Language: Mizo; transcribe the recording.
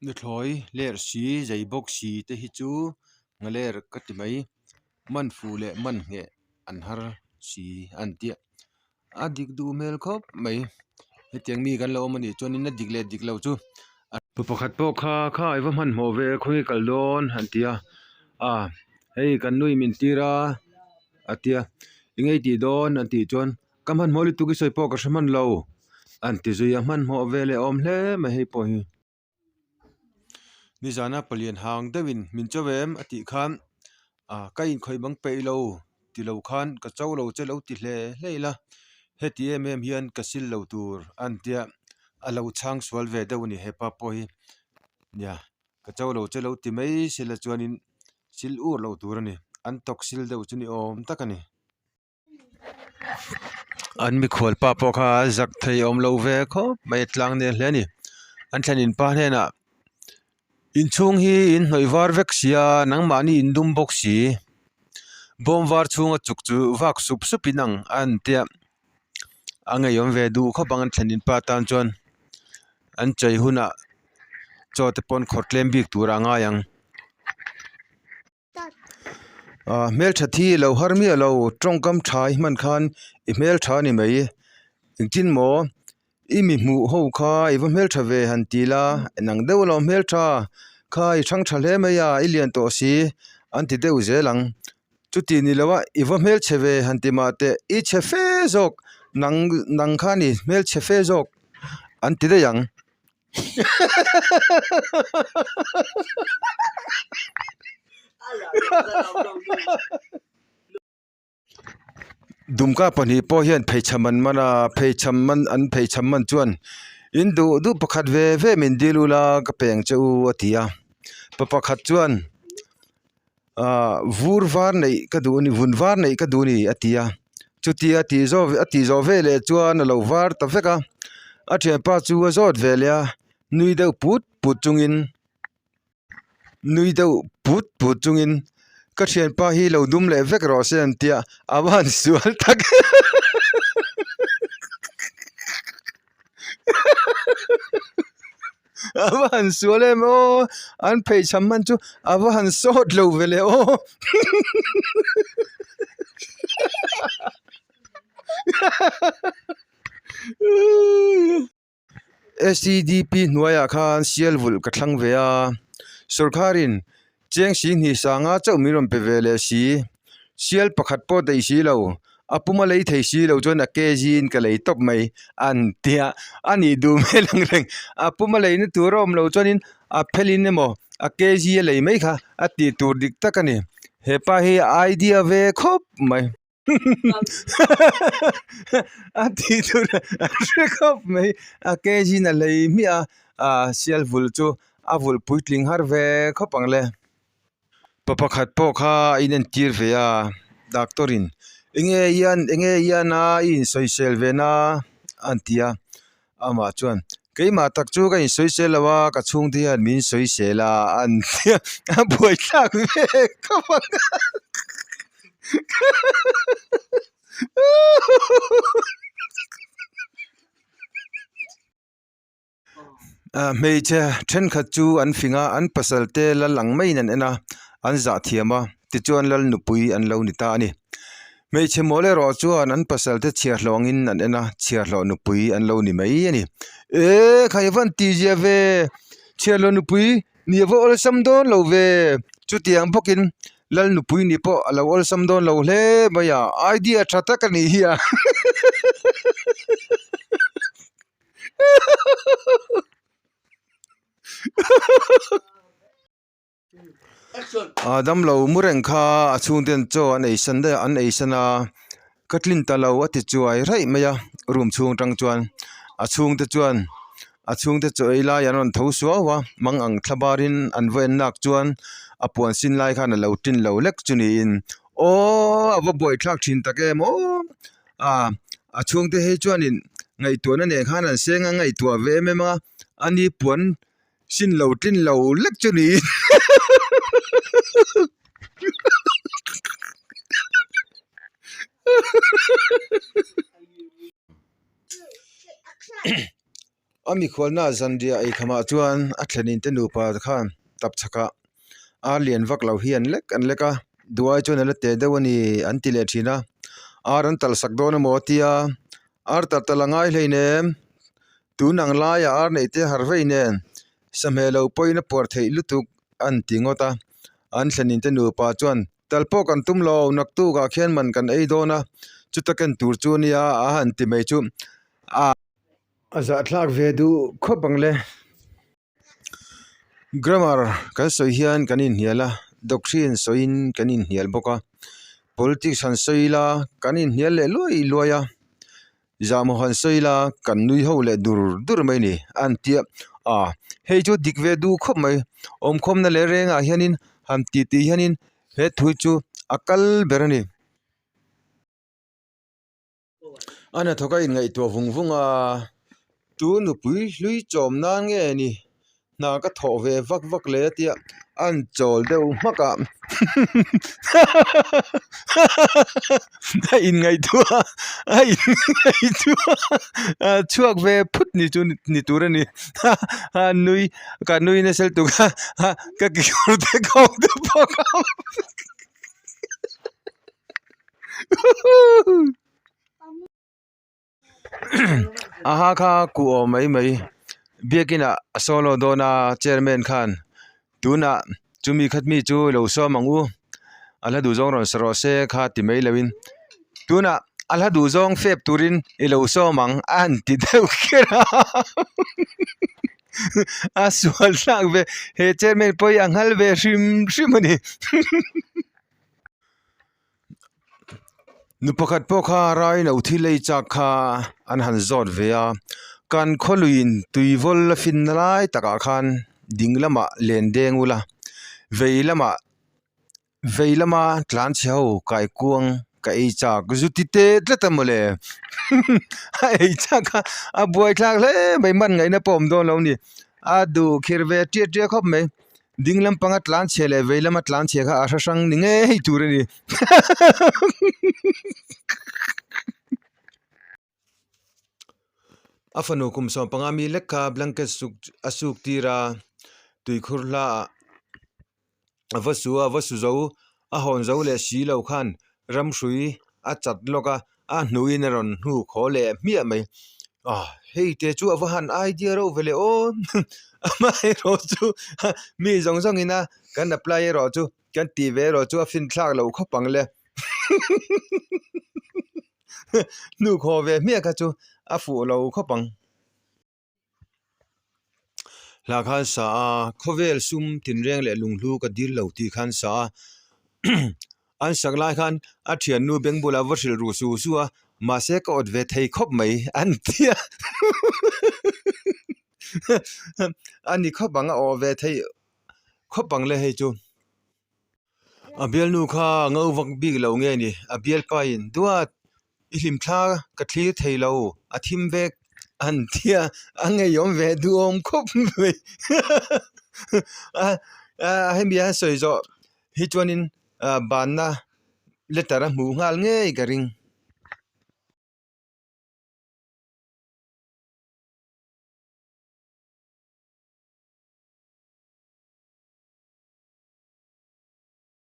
Nuthlawi ler si zei bawk si te hi chu nghaler ka ti mai man fuh leh man ngheh an har si an tia a dik duh hmel khawp mai hetiang mi kan lo awm a nih chuanin a dik leh dik lo chu pa pakhat pawh kha kha i va hmanhmawh ve khawnge kal dawn an ti a a hei kan nui min tir a a tia eng nge i tih dawn an tih chuan ka hmanhmawh lutuk i sawi pawh ka hre hman lo an ti zui a hmanhmawh ve leh awm hle mai hei pawh hi. Nizana palian hang deuhin min cho em a tih khan ah ka inkhawih bang peih lo ti lo khan ka cho lo che lo ti hle hle ila heti em em hian ka sil lo tur a ni tia a lo chhang sual ve deuh a ni hepa pawh hi nia ka cho lo che lo ti mai sela chuanin sil ur lo tur a ni an tawk sil deuh chu ni awm tak a ni. An mikhual pa pawh kha zak thei awm lo ve khawp mai a tlang nel hle a ni an thlenin pa hnenah inchhung hi in hnawih var vek sia nangmahni in dum bawk si bawm var chhunga chuk chu vak sup sup in ang a an tia a ngeiawm ve duh khawp ang an thlenin pa tan chuan an chei hunah chaw te pawh an khawrh tlem bik tur ah a ngai ang. Ahh hmeltha thi lo har miah lo tawngkam tha i hman khan i hmeltha a ni mai engtin maw i mi hmuh ho kha i va hmeltha ve han ti la enang deuh alo hmeltha kha i thang tha hle mai a i lian tawh si an ti deuh zel ang chuti ni lo a i va hmelchhe ve han ti mah teh i chhe fe zawk nang nang kha a ni hmelchhe fe zawk an ti daih ang. Dumka pahnih pawh hian pheichham an man a pheichham man an pheichham man chuan in duh duh pakhat ve ve min dil ula ka peng che u a ti a pa pakhat chuan Ahh vur var neih ka duh a ni vun var neih ka duh a ni a ti a chutia tih zawh a tih zawh veleh chuan a lo var ta vek a a thianpa chu a zawt ve leh a nui deuh put put chungin nui deuh put put chungin ka thianpa hi lo dum leh vek rawh se an tia a va han sual tak A va han sual em aw an pheichham hman chu a va han sawt lo ve le aw SEDP hnuaiah khan sial vulh ka thlang ve a sawrkharin Chiang si hnih sanga chauh min rawn pe ve leh si. Sial pakhat pawh daih si lo, a pum a lei thei si lo chuan a kg in ka lei tawp mai an tia. A nih duh hmel ang reng, a pum a leina tur a awm lo chuanin a phelin emaw a kg a lei mai kha a tih tur dik tak a ni. He pa hi a idea ve khawp mai. A tih tur a hre khawp mai a kg in a lei hmiah a a sial vul chu a vulh puitling har ve khawp ang le pa pakhat pawh kha a inentir ve a doctor in enge hian enge hian a i insawisel ve na a ti a. Amah chuan, Keimah tak chu ka insawisel lo a, ka chhungte hian min sawisel a, an ti a, a buaithlak ve khawp ang. Hmeichhe thenkhat chu an fing a, an pasal te lal ang maiin an en a, an zah thiam a, tichuan lal nupui an lo ni ta a ni. Hmeichhe mawl erawh chuan an pasal te chhiarhlawh angin an en a, chhiarhlawh nupui an lo ni mai a ni. E khai van tih zia ve, chhiarhlawh nupui ni a va awlsam dawn lo ve, chutiang bawkin lal nupui ni pawh a lo awlsam dawn lo hle mai a, idea tha tak a nih hi a. Ah damlo mu reng kha a chhungten chaw an ei san daih a an ei san a ka tlin ta lo a ti chuai raih mai a room chhung atang chuan a chhungte chuan a chhungte chaw ei lai an rawn tho suau a mang ang thla barin an va en nak chuan a puan sin lai khan a lo tin lo lek chu niin aww a va buaithlak thin tak em aw ah a chhungte hi chuanin ngaihtuahna nen khan an seng a ngaihtuah ve em em a ani puan. Sin lo tlin lo lek chu niin A mikhualna zanriah eikhamah chuan a thlenin te nupa khan tapchhakah ar lian vak lo hi an lek an lek a, duai chuan a la teh deuh a ni an ti leh thin a, ar an talh sak dawn emaw a tia, ar talh talh a ngai hleinem, tun ang laiah ar neih te har vei nen sahmeh lo pawhin a puar theih lutuk an ti ngawt a, an thlenin te nupa chuan tal pawh kan tum lo, naktukah khian man kan ei dawn a, chuta ken tur chu a nia a han ti mai chu a. A zahthlak ve duh khawp ang le. Grammar kan sawi hian kan inhnial a, doctrine sawiin kan inhnial bawk a, politics han sawi ila kan inhnial leh luai luai a, zahmawh han sawi ila kan nui ho leh dur dur mai a ni a han ti a, ah hei chu dik ve duh khawp mai, awmkhawmna leh rengah hianin han tih tih hianin he thu chu a kal ber a ni. A hnathawk a inngaihtuah vung vung a, tu nupui hlui chawm nan nge ni hna ka thawh ve vak vak le tia a han chawl deuh hmak a a inngaihtuah a inngaihtuah a chhuak ve phut ni chu ni tur a ni a nui ka nui nasa lutuk a ka kekawr te ka awm te pawh ka awm. Aha kha kuh awm mai mai biakin ah a solo dawn a chairman khan tunah chumi khat mi chu lo sawm ang u a hla duh zawng rawn sa rawh se kha ti mai lo in tunah a hla duh zawng fep turin i lo sawm ang a han ti deuh kher a a sual thlak ve he chairman pawh hi a nghal ve hrim hrim a ni. Nu pakhat pawh kha raino thil ei chak kha an han zawt ve a, kan khawluiin tuivawl a finna lai takah khan ding lamah len deng ula, vei lamah vei lama tlan chhe ho kaikuang ka ei chak zu ti te tlat a mawle a ei chak a, a buaithlak hle mai hman ngaihna pawh a awm dawn lo a ni, a duh khir ve ṭiah ṭiah khawp mai. Ding lampanga tlan chhe leh vei lama tlan chhe kha a hre hrang ni ngei tur a ni. A fanu kum 15 mi lek kha blanket suk a suk tir a, tuikhur hla ah a va su a, va su zo a hawn zo leh si lo khan ramhrui a chat lawk a, a hnuin a rawn hnuk haw leh hmiah mai. Ah hei te chu a va han idea reuh ve le aw amaherawh chu mi zawng zawng ina kan apply erawh chu kan tih ve erawh chu a fin thlak loh khawp ang le hnuk haw ve hmiah kha chu a fuh lo khawp ang. Hla khan sa a, khawvel sum tinreng leh lunghlu ka dil lo tih khan sa a, an sak lai khan a thiannu beng bulah va hrilh ruh su su a, mahse ka awt ve thei khawp mai an ti a, a ni khawp ang a awh ve thei khawp ang le hei chu. A bialnu kha ngo vak bik lo nge ni? A bialpa in, Duat, i hlimthla ka thlir thei lo, a thim vek an ti a, a ngeiawm ve duhawm khawp mai. Hemi a sawi zawh hi chuanin banna letter a hmuh nghal ngei ka ring.